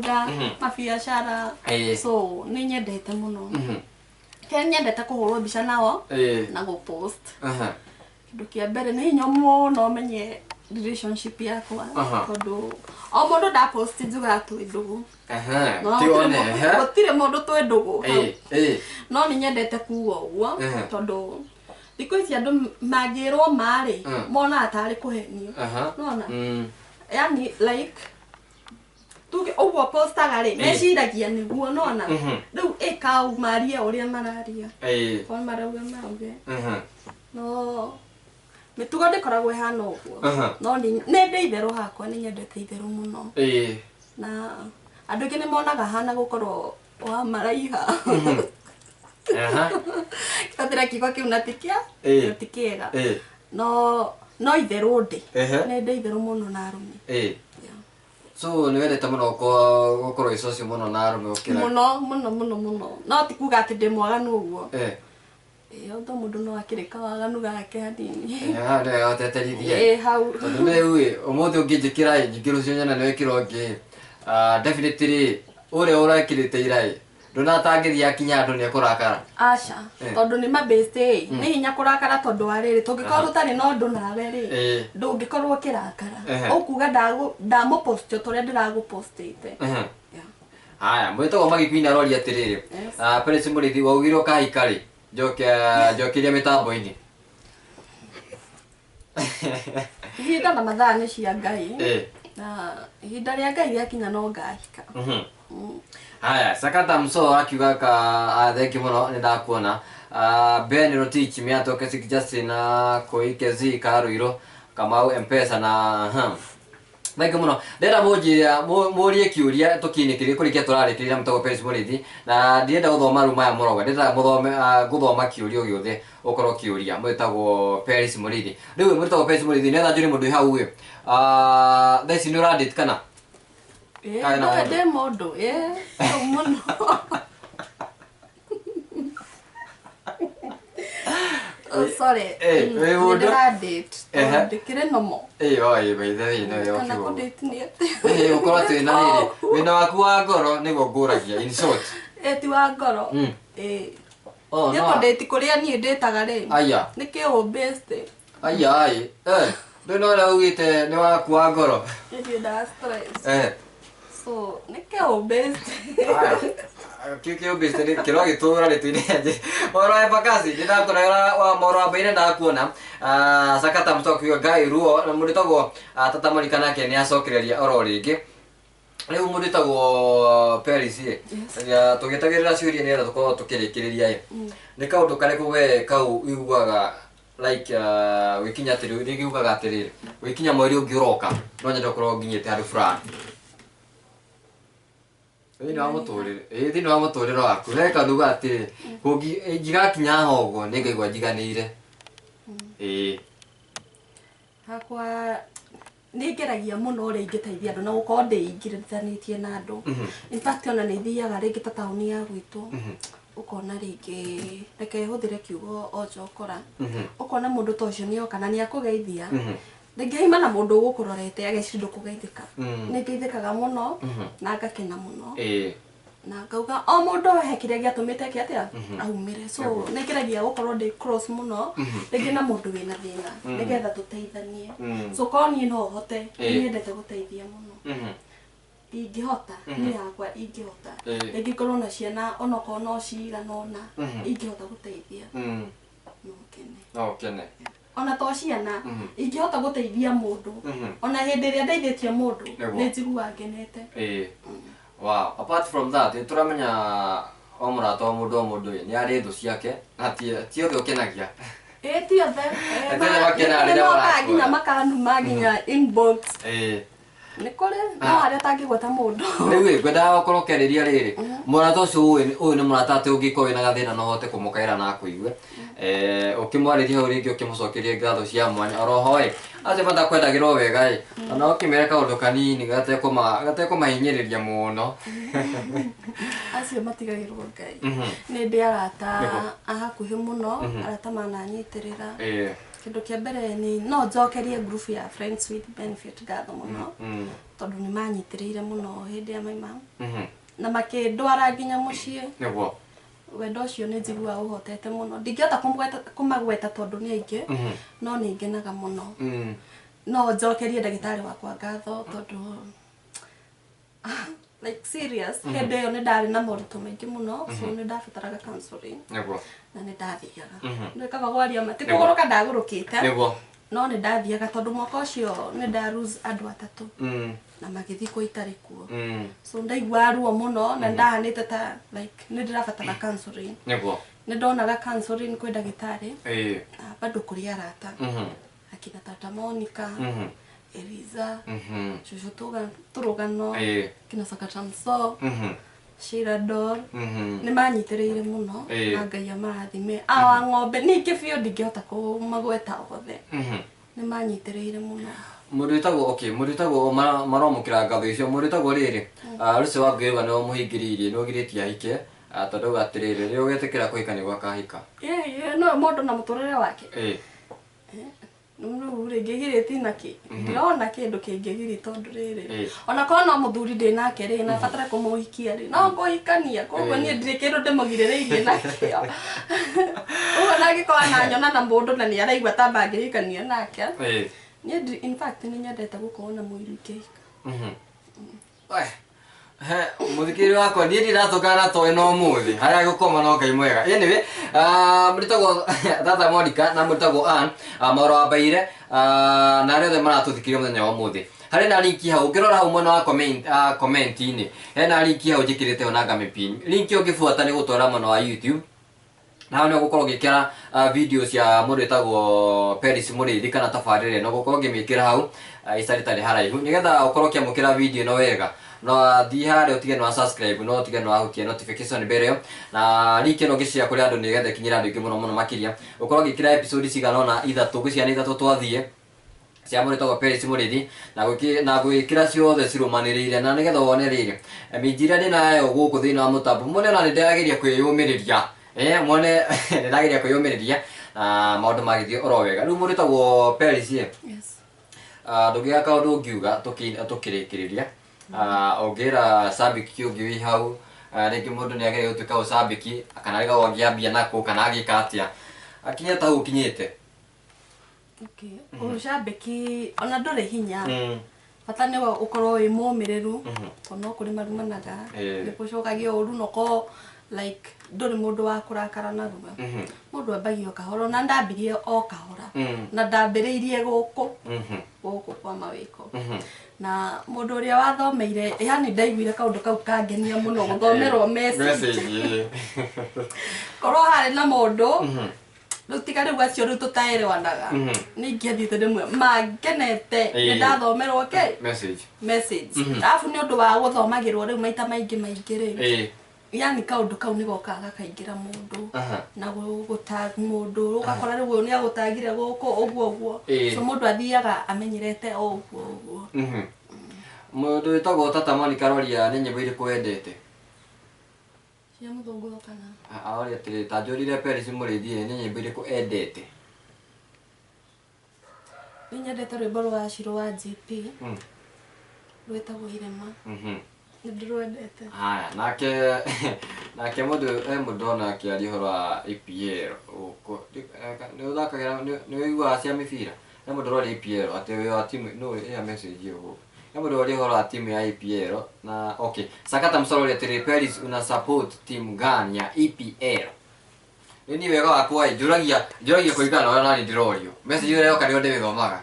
mĩgũnda, mabiacara. So nĩ nyendete mũno. Kĩrĩa nyendete kũhũrwo mbica nao na gũpost. Kĩndũ kĩa mbere nĩ hinya mũno menye relationship yakwa, tondũ o mũndũ ndapost njugaga twĩ ndũgũ. No Ti one ehe. Gũtirĩ mũndũ twĩ ndũgũ hau. No nĩ nyendete kuga ũguo, tondũ thikũ ici andũ mangĩrwo marĩ monaga tarĩ kũhenio. Nona yani like tuge ũguo postaga rĩ, meciragia nĩguo nona. Rĩu ĩkau marie ũrĩa mararia, korwo marauga mauge. No mĩtugo ndĩkoragwo ĩhana ũguo. No nĩ ndĩ itherũ hakwa, nĩ nyendete itherũ mũno. Na andũ aingĩ nĩ monaga hana gũkorwo wa maraiha. Kĩhũthĩra kiugo kĩu na ti kĩa na ti kĩega. No itherũ ndĩ. Nĩ ndĩ itherũ mũno na arũme. Yeah. So nĩ wendete mũno gũkorwo wĩ social mũno na arũme gũkĩra? Mũno mũno mũno mũno, no ti kuga atĩ ndĩ mwaganu ũguo. Ĩĩ, although mũndũ no akĩrĩ kawaganu gake hanini. Haha nĩ wega ũteterithie. Ĩĩ, hau. Tondũ rĩu ĩ ũmũthĩ ũngĩnjĩkĩra ĩ nyingĩ, rũciũ nyone nĩ wekĩra ũngĩ ĩ. Ah, definitely ũrĩa ũrekĩrĩte ira ĩ ndũnatangĩthiĩ akinya andũ nĩ ekũrakara. Aca. Tondũ nĩ mabĩcĩ ĩ, nĩ hinya kũrakara, tondũ wa rĩrĩ, tũngĩkorwo tũtarĩ na ũndũ nawe rĩ, ndũngĩkorwo ũkĩrakara. Ũkuga ndamũpost o ta ũrĩa ndĩragũpostĩte. Yeah. Haya, mwĩtagwo Magikuini aroria atĩrĩrĩ, ah, Prince Mũrĩithi, waugire ũkahika rĩ? Njoke njokeria mĩtambo-inĩ. Ihinda na mathaa nĩ cia Ngai. Na ihinda rĩa Ngai rĩakinya no ngahika. Haya, Sakata Mso akiuga ka ah, thank you mũno, nĩ ndakuona. Ah, Ben Rotich Miato Kesik Justin na Koike Z Karuiro Kamau Mpesa na thank you mũno. Ndĩrenda mũnjĩre mũrie kĩũria tũkinĩkĩrie kũrĩkia tũrarĩkĩria mũtego Paris Mũrĩithi, na ndirenda gũthoma rĩu maya mũroga, ndĩrenda mũthome, ah, gũthoma kĩũria o gĩothe ũkorwo kĩũria mwĩtagwo Paris Mũrĩithi. Rĩu mwĩtagwo Paris Mũrĩithi, nĩgetha njũrie mũndũ wĩ hau ĩ, ah, thaa ici nĩ ũradate kana? Ĩĩ, Kaĩ na no mũndũ? Ndĩ mũndũ, ĩĩ, hau mũno. Oh, sorry. Wĩ Nĩ mũndũ? ndĩradate, tondũ ndĩkĩrĩ nomo. Ĩĩ, oi, by the way, no Kana yokiuga ũguo. kũdate nĩ atĩa? Ĩĩ, gũkorwo atĩ wĩna rĩrĩ, wĩna waku wa ngoro nĩguo ngũragia in short. Ĩĩ, ti wa ngoro. Ĩĩ. Oh, Nĩ no. kũdate kũrĩa niĩ ndĩtaga rĩ, Aya. nĩ kĩũ based. Aya, ai. Ndũĩ na ũrĩa ugĩte nĩ waku wa ngoro. Niĩ nda stress. So, nĩ kĩũ based. Aya. Kĩu kĩu based nĩ kĩro gĩtũra rĩtũ-inĩ. Ũhoro wa Embakasi, nĩ ndakũrehera wa mohoro wa Mbaire ndakuona. Ah, Sakata Mtoki kiuga Ngai ruo na mũndũ wĩtagwo, ah, Tata Monica nake nĩ acokereria oro rĩngĩ. Rĩu mũndũ wĩtagwo Paris ĩ, ya, tũgĩetagĩrĩra ciũria nĩgetha tũkorwo tũkĩrĩkĩrĩria ĩ, nĩ kaũndũ karĩkũ we kau ũiguaga like gwĩkinya atĩrĩ, rĩngĩ ugaga atĩrĩrĩ, gwĩkinya mweri ũngĩ ũroka no nyende gũkorwo nginyĩte handũ fulani thĩinĩ wa mũtũrĩre, ĩĩ, thĩinĩ wa mũtũrĩre waku, he kaũndũ ugaga atĩrĩrĩ, ingĩgakinya haha ũguo nĩ ngaigua njiganĩire, ĩĩ? Hakwa nĩ ngeragia mũno ũrĩa ingĩteithia andũ na gũkorwo ndĩingĩrithanĩtie na andũ. In fact, ona nĩ thiaga rĩngĩ ta taũni ya gwitũ, ũkona rĩngĩ, reke hũthĩre kiugo onjokora, ũkona mũndũ ta ũcio nĩ oka na nĩ akũgeithia. Rĩngĩ haima na mũndũ ũgũkũrorete ageciria ndũkũgeithĩka. Nĩ ngeithĩkaga mũno na ngakena mũno na ngauga o mũndũ he kĩrĩa gĩatũmĩte eke atĩa aumĩre. So nĩ ngeragia gũkorwo ndĩ close mũno rĩngĩ na mũndũ wĩna thĩna nĩgetha tũteithanie. So korwo niĩ no hote, nĩ nyendete gũteithia mũno. Ingĩhota, niĩ hakwa ingĩhota, rĩngĩ ngorwo na ciana onokorwo no cigana ũna ingĩhota gũteithia, no ngene. No ũkene. Ona to ciana, ingĩhota gũteithia mũndũ, ona hĩndĩ ĩrĩa ndeithĩtie mũndũ, nĩ njiguaga ngenete. Ĩĩ. Wow. Apart from that, nĩ tũramenya o mũrata o mũndũ o mũndũ ĩ, nĩ arĩ thũ ciake na ti othe ũkenagia. Ĩĩ, ti othe. Ti othe makenaga nĩ rĩrĩa mokaga marakuona. nginya makanuma nginya inbox. Nĩ kũrĩ no harĩa ũtangĩgweta mũndũ. Rĩu ĩ, ngwendaga gũkorwo ũkĩarĩria rĩrĩ, mũrata ũcio ũĩ ũyũ nĩ mũrata atĩ ũngĩkorwo wĩna gathĩna no ũhote kũmũkaĩra na akũigue. Ũkĩmwarĩria hau rĩngĩ ũkĩmũcokeria ngatho cia mwanya oroho ĩ, acio matakwendagĩrwo wega ĩ, ona ũkĩmere kaũndũ kanini gatekũmahinyĩrĩria mũno. Acio matigagĩrwo Ngai. Nĩ ndĩ arata a hakuhĩ mũno, arata mananyitĩrĩra. Kĩndũ kĩa mbere nĩ no njokerie group ya Friends with Benefit ngatho mũno, tondũ nĩ manyitĩrĩire mũno hĩndĩ ya my mom na makĩndwara nginya mũciĩ. Nĩguo. Wendo ũcio nĩ njiguaga ũhotete mũno, ndingĩhota kũmagweta tondũ nĩ aingĩ, no nĩ ngenaga mũno. No njokerie ndagĩtarĩ wakwa ngatho tondũ, like, serious, hĩndĩ ĩyo nĩ ndarĩ na moritũ maingĩ mũno, so nĩ ndabataraga counseling Nĩguo. Na nĩ ndathiaga. Nĩ kaba kwaria ma, ti kũgũrũka ndagũrũkĩte, Nĩguo. No nĩ ndathiaga tondũ mwaka ũcio nĩ nda lose andũ atatũ na magĩthikwo itarĩ kuo. So ndaigua ruo mũno na ndahanĩte ta like nĩ ndĩrabatara counseling. Nĩguo. Nĩ ndonaga counseling kwĩ ndagĩtarĩ na bado kũrĩ arata, akina tata Monica, Eliza, cucu tũrũgano, kina Sakata Mso, Sheila Dor, nĩ manyitĩrĩire mũno. Na Ngai amarathime. Awa ng'ombe ningĩ biũ ndingĩhota kũmagweta othe, nĩ manyitĩrĩire mũno. Mũndũ wĩtagwo, okay, mũndũ wĩtagwo maramũkĩra ngatho icio, mũndũ wĩtagwo rĩrĩ, Lucy wa Ngũĩrwa nĩwe mũhingĩrĩirie, nĩ ũgirĩtie ahike, tondũ auga atĩrĩrĩ, rĩrĩa ũgetĩkĩra kũhika nĩguo akahika. Ĩĩ, no mũndũ na mũtũrĩre wake. Rĩu rĩ ngĩgirĩti na kĩ ndirona kĩndũ kĩngĩgiri tondũ rĩrĩ, ona korwo no mũthuri ndĩ nake rĩ, na batare kũmũhikia rĩ, no ngũhikania. Koguo niĩ ndirĩ kĩndũ ndĩmũgirĩrĩirie nakĩo. Ũguo nangĩkorwo ananyona na mũndũ na nĩ araigua ta mangĩhikania nake, niĩ in fact nĩ nyendete gũkorwo na mũiru ingĩhika. We, he mũthikĩrĩria wakwa, niĩ ndiratũngana na toĩ no mũthĩ harĩa gũkoma no Ngai mwega. Anyway, mũrĩtagwo tata Monica na mũrĩtagwo Ann, Maũro wa Mbaire, na arĩa othe maratũthikĩrĩria mũthenya wa ũmũthĩ, harĩ na link hau ũngĩrora hau mwena wa comment, comment-inĩ hena link hau njĩkĩrĩte ho na ngamĩpin. Link ĩyo ũngĩbuata nĩ gũtwara mwena wa YouTube, na hau nĩ ũgũkorwo ũgĩkĩra video cia mũndũ wĩtagwo Peris Mũrĩithi kana tabarĩra ĩno ũgũkorwo ũngĩmĩkĩra hau, ica rĩtarĩ haraihu, nĩgetha ũkorwo ũkĩamũkĩra video ĩno wega. No thiĩ harĩa ũtige nĩ wa subscribe, no ũtige nĩ wahutia notification mbere ĩyo, na link ĩno ũngĩshare kũrĩ andũ nĩgetha ĩkinyĩre andũ aingĩ mũno mũno makĩria. Ũkorwo ũgĩkĩra episode cigana ũna, ithatũ, ngwĩciria nĩ ithatũ twathiĩ cia mũndũ wĩtagwo Peris Mũrĩithi, na gwĩkĩra ciothe cirũmanĩrĩire, na nĩgetha wone rĩrĩ minji ĩrĩa ndĩnayo gũkũ thĩinĩ wa mũtambo, muone ona nĩ ndĩrageria kwĩyũmĩrĩria, muone nĩ ndageria kwĩyũmĩrĩria na maũndũ magĩthiĩ oro wega. Rĩu mũndũ wĩtagwo Peris ĩ, Yes. Ndũngĩaga kaũndũ ũngiuga tũkĩrĩkĩrĩria? Ũngĩra cambĩki ũngĩ wĩ hau, rĩngĩ mũndũ nĩ ageria gũtuĩka ũcambĩki kana rĩgagwo angĩambia nakũ kana agĩka atĩa akinye ta hau ũkinyĩte? Okay, ũcambĩki ona ndũrĩ hinya, bata nĩwe ũkorwo wĩ mũmĩrĩru, tondũ no kũrĩ marumanaga, nĩ gũcokagia ũru, na ũkorwo like ndũrĩ mũndũ wa kũrakara narua. Mũndũ ambagia o kahora, ona ndambirie o kahora, na ndambĩrĩirie gũkũ gũkũ kwa mawĩko na mũndũ ũrĩa wathomeire, yani ndaiguire kaũndũ kau kangenia mũno, gũthomerwo message. Message, Korwo harĩ na mũndũ rĩu, tiga rĩu acio rĩu tũtaerewanaga, nĩ ingĩathiĩte ndĩmwe mangenete nĩ ndathomerwo ke message. Message. Arabu nĩ ũndũ wa gũthomagĩrwo rĩu maita maingĩ maingĩ rĩ, yani kaũndũ kau nĩ gokaga gakaingĩra mũndũ na gũtag mũndũ, ũgakora rĩu ũyũ nĩ agũtagire gũkũ ũguo ũguo. So mũndũ athiaga amenyerete o ũguo ũguo. Mũndũ wĩtagwo tata Monica aroria nĩ nyĩmbo irĩkũ wendete. Cia mũthũngũtho kana? Aroria atĩrĩ, ta njũrire Peris Mũrĩithi nĩ nyĩmbo irĩkũ endete. Nĩ nyendete rwĩmbo rwa Shiro wa GP rwĩtagwo Irema. Nĩ ndĩrwendete. Haya, nake mũndũ e mũndũ ona akĩaria ũhoro wa EPL gũkũ nĩ ũthakagĩra, nĩ ũiguaga cia mĩbira, he mũndũ ũroria EPL atĩ wĩ wa timu no ĩya message ĩyo gũkũ, he mũndũ ũroria ũhoro wa timu ya EPL na okay, Sakata Msoro atĩrĩ, Peris, una support team gani ya EPL? Nĩ niĩ wega wakwa ĩ, njũragia kũringana na ũrĩa nani ndĩrorio message ĩrĩa yoka, nĩyo ndĩmĩthomaga.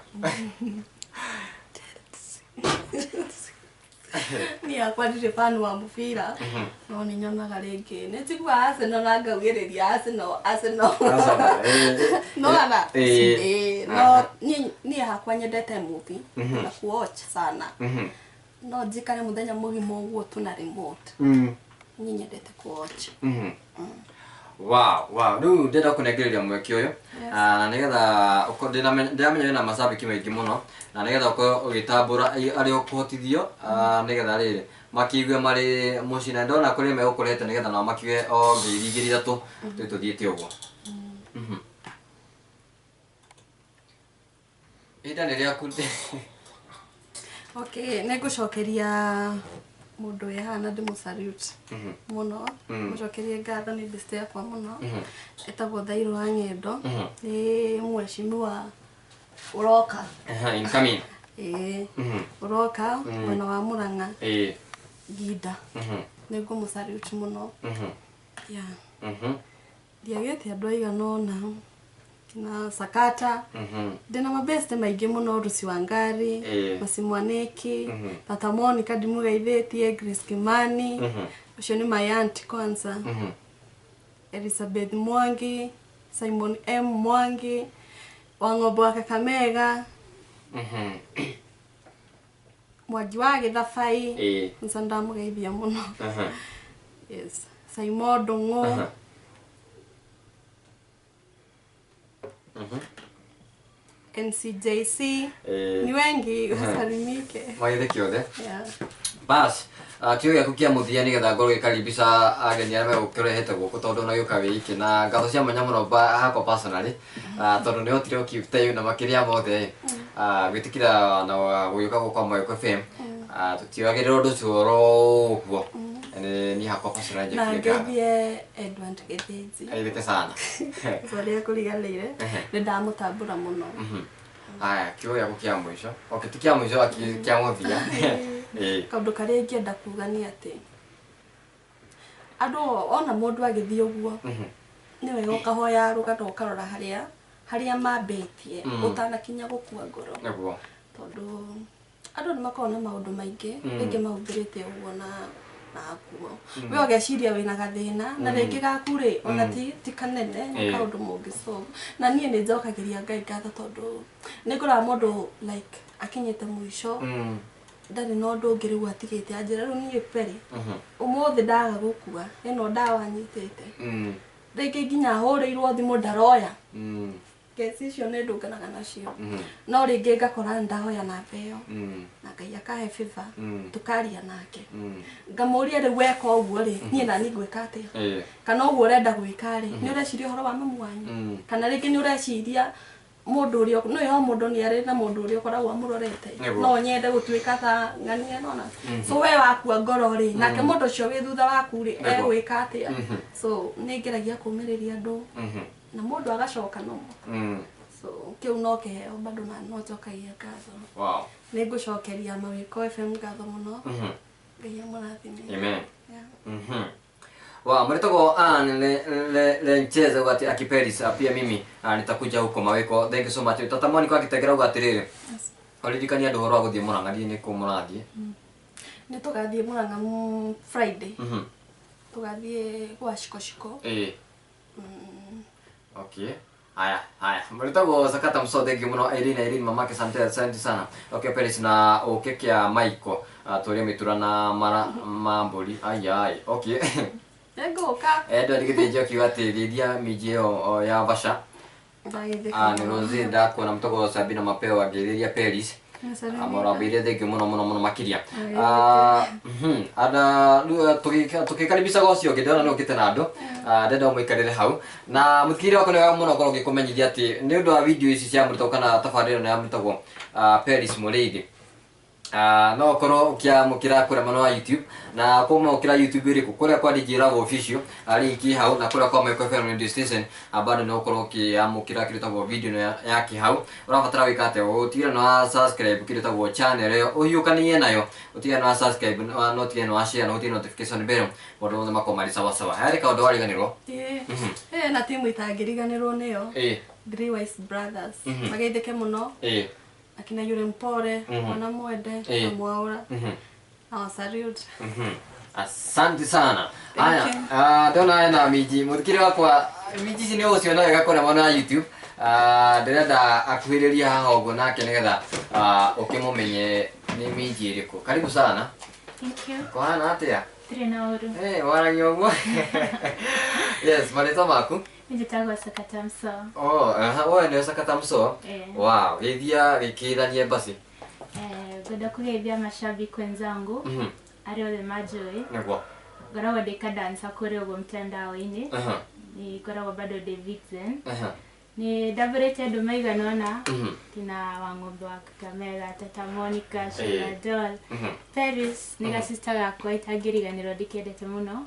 Niĩ yakwa ndirĩ fan wa mũbira, no nĩ nyonaga rĩngĩ nĩ njiguaga Arsenal na ngaugĩrĩria Arsenal, Arsenal. No ana no niĩ hakwa nyendete movie na kuwatch sana. No njikare mũthenya mũgima ũguo tu na remote. Niĩ nyendete kuwatch. Wow, rĩu ndĩrenda kũnengereria mweke ũyũ. Yes. Na nĩgetha ndĩramenya wĩna macambĩki maingĩ mũno, na nĩgetha ũkorwo ũgĩtambũra arĩa ũkũhotithio, nĩgetha rĩrĩ makiigue marĩ mũciĩ, na ndona kũrĩ megũkũrehete nĩgetha nao makiuge o ngeithi igĩrĩ ithatũ tũthiĩte ũguo. Ihinda nĩ rĩaku. Okay, nĩ ngũcokeria mũndũ wĩ haha na ndĩmũ salute mũno, mũcokerie ngatho nĩ best yakwa mũno, etagwo Thairũ wa Ng'endo, nĩ mheshimiwa ũroka. Incoming. Ĩĩ, ũroka mwena wa Murang'a. Nginda. Nĩ ngũmũ salute mũno. Yeah. Ndiagĩte andũ aigana ũna na Sakata, ndĩna mabeste maingĩ mũno, Rusi Wangari, Masimwaniki, Tata Monica ndimũgeithĩtie, Grace Kimani, ũcio nĩ my aunt kwanza, Elizabeth Mwangi, Simon M Mwangi, Wang'ombe wa Kakamega, Mwangi wa Gĩthabai, nca ndamũgeithia mũno. Yes, Simon Ndung'u. NCJC. Ni wengi, wasalimike. Mageithĩke othe. Yeah. Bas, kiugo gĩaku kĩa mũthia nĩgetha ngorwo ngĩkaribisha ageni arĩa megũkũrehete gũkũ tondũ ona gĩũka wĩ iki na ngatho cia mwanya mũno hakwa personally, tondũ nĩ hotire gũkĩte na makĩria mothe gwĩtĩkĩra na gũgĩũka gũkũ kwa Mawĩko FM. Tũtiagĩrĩrwo ũndũ ũcio oro ũguo. Nĩ niĩ hakwa personally Na njĩkire ngatho. ngeithie Edward Gĩthĩnji. Aithĩke sana. Ũrĩa kũriganĩire nĩ ndamũtambũra mũno. Haya, kiugo gĩaku kĩa mũico. Okay, ti kĩa mũico, kĩa mũthia. Kaũndũ karĩa ingĩenda kuga nĩ atĩ andũ ona mũndũ agĩthiĩ ũguo nĩ wega ũkahoya rũgano ũkarora harĩa mambĩtie ũtanakinya gũkua ngoro. Nĩguo. Tondũ andũ nĩ makoragwo na maũndũ maingĩ rĩngĩ mahumbĩrĩte ũguo na nakuo we ũgeciria wĩna gathĩna na rĩngĩ gaku rĩ ona ti kanene, nĩ kaũndũ mũngĩsolve. Na niĩ nĩ njokagĩria Ngai ngatho tondũ nĩ ngoraga mũndũ like akinyĩte mũico, ndarĩ na ũndũ ũngĩ rĩu atigĩte anjĩra rĩu niĩ Perĩ ũmũthĩ ndaga gũkua ĩno ndawa nyitĩte, rĩngĩ nginya hũrĩirwo thimũ ndaroya. Kesi icio nĩ ndũnganaga nacio, no rĩngĩ ngakora nĩ ndahoya namba ĩyo na Ngai akahe favor, tũkaria nake, ngamũria rĩu weka ũguo rĩ niĩ nani ngwĩka atĩa, kana ũguo ũrenda gwĩka rĩ nĩ ũreciria ũhoro wa mamu wanyu, kana rĩngĩ nĩ ũreciria mũndũ ũrĩa no yo mũndũ nĩ arĩ na mũndũ ũrĩa ũkoragwo amũrorete, no nyende gũtuĩka ta ng'ania nona. So we wakua ngoro rĩ nake mũndũ ũcio wĩ thutha waku rĩ egwĩka atĩa? So nĩ ngeragia kũmĩrĩria andũ na mũndũ agacoka nomo. So kĩu no kĩheo bado na no njokagia ngatho. Wow. Nĩ ngũcokeria Mawĩko FM ngatho mũno. Ngai amũrathime. Amen. Yeah. Wow, mlitogo le mchezo ati akiperis pia mimi nitakuja huko Mawĩko. Thank you so much. Tata Monica akitegera uga atiriri. Yes. Ũririkania andũ ũhoro wa gũthiĩ Murang'a, thiĩ nĩ kũ mũrathiĩ? Nĩ tũgathiĩ Murang'a Friday. Tũgathiĩ gwa Shiko Shiko. Okay. Haya, haya. Mlitogo Sakata Mso, thank you mũno Irene, Irene mamake asante, asante sana. Okay, Peris na ũke kĩa Michael, tũrĩa mĩtura na mara mambũri. Ai ai. Okay. Nĩngũka. Edward Gĩthĩnji akiuga atĩ geithia minji ĩyo ya Vasha. Nĩ Rose ndakuona mtogo Sabina Mapeo agĩrĩria Peris. Amorambĩire thank you mũno mũno mũno makĩria. Ana tũgĩkaribisha ũcio ũngĩ ndĩrona nĩ ũkĩte na andũ, ndenda ũmũikarĩre hau na mũthikĩrĩria wakwa nĩ wega mũno ngorwo ngĩkũmenyithia atĩ nĩ ũndũ wa video ici cia mũrutwo kana tabarĩra ĩno ya mũrutagwo Peris Mũrĩithi, no ũkorwo ũkĩamũkĩra kũrĩa mwena wa YouTube na kũmũkĩra YouTube ĩrĩkũ kũrĩa kwa DJ Love Official link hau na kũrĩa kwa Mawĩko FM Radio Station bado no ũkorwo ũkĩamũkĩra kĩrĩa gĩtagwo video ĩno yake hau. Ũrabatara gwĩka atĩa? Ũtigĩre na subscribe kĩrĩa gĩtagwo channel ĩyo ũhiũkanie nayo, ũtigĩre na subscribe no ũtigĩre na share na ũtigĩre notification bell maũndũ mothe makorwo marĩ sawa sawa. Harĩ kaũndũ wariganĩrwo? Na timu itangĩriganĩrwo nĩyo Three Wise Brothers, mageithĩke mũno akina yule mpore, mwana mwende na mwaura. Salute. Asante sana. Haya, ndona ena miji muthikiri wakwa miji ici nĩ ũgũciona wega kũrĩa mwena wa YouTube. Ndĩrenda akuhĩrĩria haha ũguo nake nĩgetha ũkĩmũmenye nĩ miji ĩrĩkũ. Karibu sana. Thank you. Kũhana atĩa? Ndirĩ na ũru. Waragia ũguo. Yes, marĩtwa maku? Njĩtagwo Sakata Mso. Oh, we nĩwe Sakata Mso? Wow, geithia gĩkĩithanie basi. Ngwenda kũgeithia mashabiki wenzangu arĩa othe manjũĩ. Nĩguo. Ngoragwo ndĩ kadansa kũrĩa ũguo mtandao-inĩ. Nĩ ngoragwo bado ndĩ vixen. Nĩ ndambũrĩte andũ maigana ũna kina Wang'ombe wa Kakamega, Tata Monica, Sheila Doll, Paris nĩ gacista gakwa itangĩriganĩrwo ndĩkendete mũno.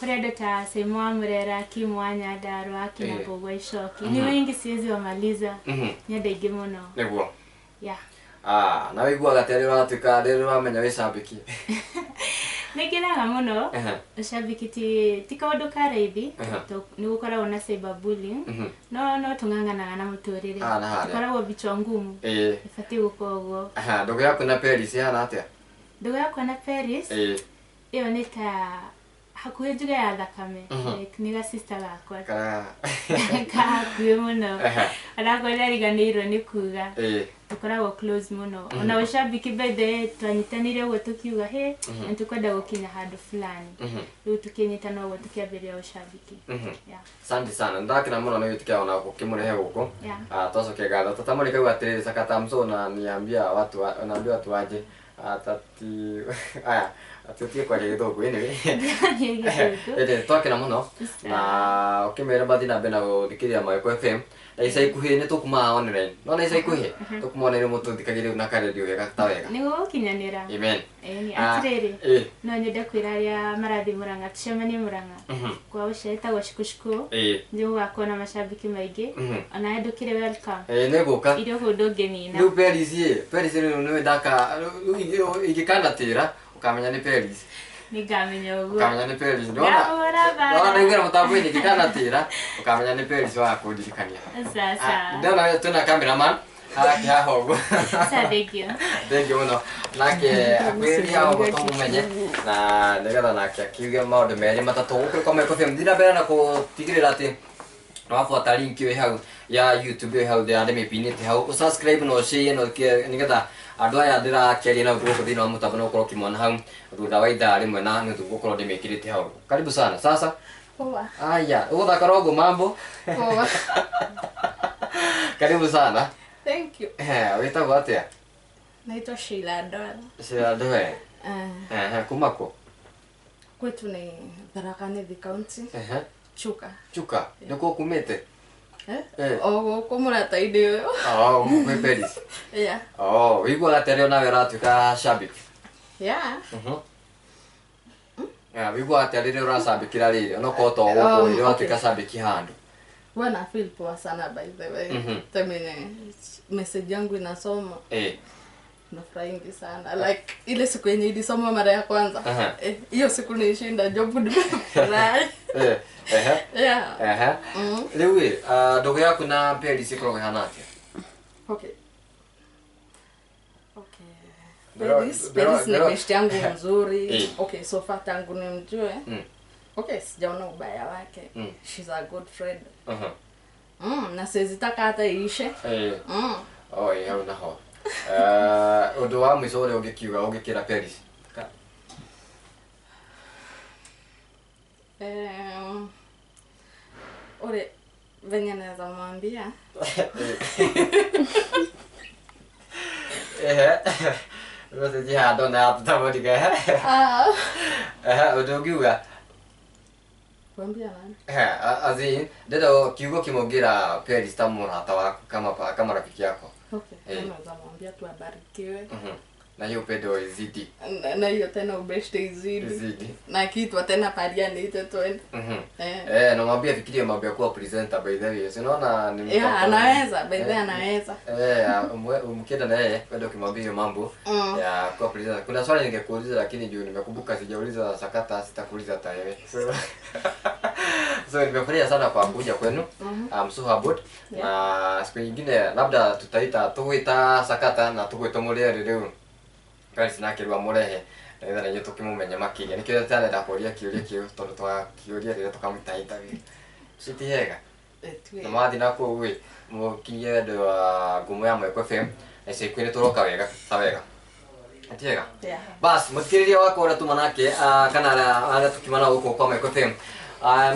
Kũrĩ andũ ta Simo wa Murera, Kim wa Nyandarua, kina Mbũgua Icoki. Ni wengi siwezi wamaliza. Nĩ andũ aingĩ mũno. Nĩguo. Yeah. Na wĩiguaga atĩa rĩrĩa ũratuĩka rĩrĩa ũramenya wĩ cambĩki? Nĩ ngenaga mũno. Ũcambĩki ti kaũndũ ka raithi, nĩ gũkoragwo na cyberbullying, no tũng'ang'anaga na mũtũrĩre. Tũkoragwo vichwa ngumu. Ĩbatiĩ gũkorwo ũguo. Ndũgũ yaku na Paris ĩhana atĩa? Ndũgũ yakwa na Paris ĩyo nĩ ta hakuhĩ njuge ya thakame, like nĩ gacista gakwa ka hakuhĩ mũno, onakorwo nĩariganĩirwo nĩ kuga. Tũkoragwo close mũno. Ona ũcambĩki by the way twanyitanĩire ũguo tũkiuga he nĩ tũkwenda gũkinya handũ fulani, rĩu tũkĩnyitana ũguo tũkĩambĩrĩria ũcambĩki. Asante sana, ndakena mũno nĩ gwĩtĩkĩra ona gũkĩmũrehe gũkũ. Twacokia ngatho. Tata Monica auga atĩrĩrĩ, Sakata Mso na niambia watu naambia watu waje atati aya atutie kwaria gĩthũngũ anyway. Ĩndĩ twakena mũno na ũkĩmera mathiĩ na mbere na gũthikĩrĩria Maĩko FM na ica ikuhĩ nĩ tũkuma online no na ica ikuhĩ tũkuma online mũtũthikagĩrĩria rĩu na karedio wega ta wega nĩ gũgũkinyanĩra. Amen. Atĩrĩrĩ, no nyende kwĩra arĩa marathiĩ Murang'a tũcemanie Murang'a kwa ũcio ĩtagwo Shikushku, nĩ gũgakorwo na macambĩki maingĩ, onawe ndũkĩrĩ welcome. Nĩ ngũka irio kũu ndũngĩnina. Rĩu Paris ĩ Paris rĩu nĩwe ndaka ingĩkanatĩra ũkamenya nĩ Paris. Nĩngamenya ũguo. Ũkamenya nĩ Paris. Ndona ndaingĩra mũtambo-inĩ ingĩkanatĩra ũkamenya nĩ Paris wa kũndirikania. Sasa. Ndona twĩna cameraman harake haha ũguo. Sasa, thank you. Thank you mũno. Nake akwĩrĩria ũguo tũmũmenye na nĩgetha nake akiuge maũndũ merĩ matatũ gũkũ kwa Maĩko FM. Thiĩ na mbere na gũtigĩrĩra atĩ nĩwabuata link ĩyo ĩ hau ya YouTube ĩ hau ndĩramĩpinĩte hau, ũsubscribe na ũshare na nĩgetha andũ aya ndĩrakĩaria nao gũkũ thĩinĩ wa mũtambo na ũkorwo ũkĩmona hau thutha wa ithaa rĩmwe na nuthu gũkorwo ndĩmĩkĩrĩte hau. Karibu sana. Sasa. Poa. Aya, ũgũthaka rogo mambo. Poa. Karibu sana. Thank you. Wĩtagwo atĩa? Naitwa Sheila Doel. Sheila Doel. Kuma kũ? Kwetu ni Tharaka Nithi County. Chuka. Chuka. Nĩkuo kumĩte? O gũkũ mũrata-inĩ ũyũ. Gũkũ kwĩ Paris. Yeah. Wĩiguaga atĩa rĩrĩa onawe ũratuĩka shabiki? Yeah. Wĩiguaga atĩa rĩrĩa ũracambĩkĩra rĩrĩ onokorwo to gũkũ rĩrĩa ũratuĩka shabiki handũ? Huwa na feel poa sana by the way. Time yenye message yangu inasoma. Nafurahingi sana. Like ile siku yenye ilisoma mara ya kwanza. Hiyo siku nilishinda job nimefurahi. Yeah. Rĩu ĩ, ndũgũ yaku na Paris ĩkoragwo ĩhana atĩa? Okay. Paris ni best yangu mzuri. Okay, so far tangu nimjue. Okay, sijaona ubaya wake. She's a good friend. Na siwezi taka hata iishe. Oi, hau naho. Ũndũ wa mũico ũrĩa ũngĩkiuga ũngĩkĩra Paris? Ore venye naweza mwambia. Message handũ na tũtamũrika. Ũndũ ũngiuga? Kuambia nani? As in, ndĩrenda kiugo kĩmwe ũngĩra Paris ta mũrata waku kama rafiki yako. Okay, naweza mwambia tu abarikiwe. Na hiyo upendo izidi. Na hiyo tena ubeshte izidi. Na kiitwa tena paria niite twende. Na mwambie fikiria mambo ya kuwa presenter by the way. Si unaona ni mtoto. Anaweza, by the way anaweza. Mkienda na yeye kwenda ukimwambia hiyo mambo ya kuwa presenter. Kuna swali ningekuuliza lakini juu nimekumbuka sijauliza Sakata, sitakuuliza hata wewe. So nimefurahia sana kwa kuja kwenu. I'm so happy. Na siku nyingine labda tutaita tugwita Sakata na tugwita mũrĩerĩ rĩu. Paris nake rĩu amũrehe nĩgetha na inyuĩ tũkĩmũmenye makĩria. Nĩkĩo tũtarenda kũria kĩũria kĩu tondũ twakĩũria rĩrĩa tũkamũita interview. Ci ti hega? Na mwathiĩ na kũu ĩ mũkinyie andũ a ngumo ya Maĩko FM na ica ikuhĩ nĩtũroka wega ta wega. Ti hega? Bas, mũthikĩrĩria wakwa ũrĩa tuma nake kana arĩa tũkiuma nao gũkũ kwa Maĩko FM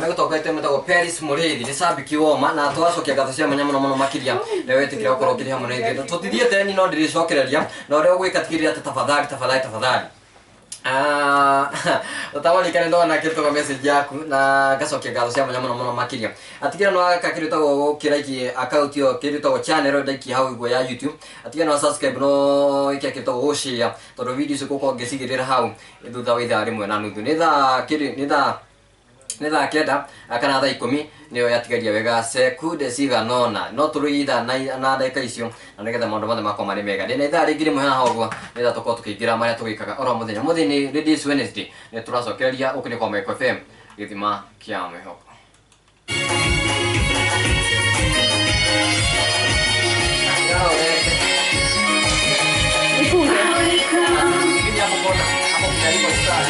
megũtongoretie mwĩtagwo Paris Mũrĩithi nĩ cambĩki woma na tũgacokia ngatho cia mwanya mũno mũno makĩria nĩ wetĩkĩra gũkorwo ũkĩrĩ hamwe na ithuĩ. Tũtithiĩte ni no ndĩrĩcokereria na ũrĩa ũgwĩka tigĩrĩra atĩ tafadhali tafadhali tafadhali Tatawarikane ndona kĩrĩtagwo message yaku na ngacokia ngatho cia mwanya mũno mũno makĩria. Atigĩra no aka kĩrĩtagwo gũkĩraiki account ĩyo kĩrĩtagwo channel ĩyo ndaikia hau igũrũ ya YouTube. Atigĩra no subscribe no ĩkĩra kĩrĩtagwo gũshare tondũ video icio ngũkorwo ngĩcigĩrĩra hau thutha wa ithaa rĩmwe na nuthu. Nĩ thaa kĩrĩ nĩ thaa 9 kana thaa 10 nĩyo yatigaria wega sekunde cigana ũna no tũrũi ithaa na ndagĩka icio na nĩgetha maũndũ mothe makorwo marĩ mega. Ndĩna ithaa rĩngĩ rĩmwe haha ũguo nĩgetha tũkorwo tũkĩingĩra marĩa tũgĩkaga oro mũthenya. Mũthĩ nĩ Ladies Wednesday, nĩ tũracokereria gũkũ nĩ kwa Meko FM, gĩthima kĩa mwĩhoko. Hapo kuna hapo kumeandikwa star.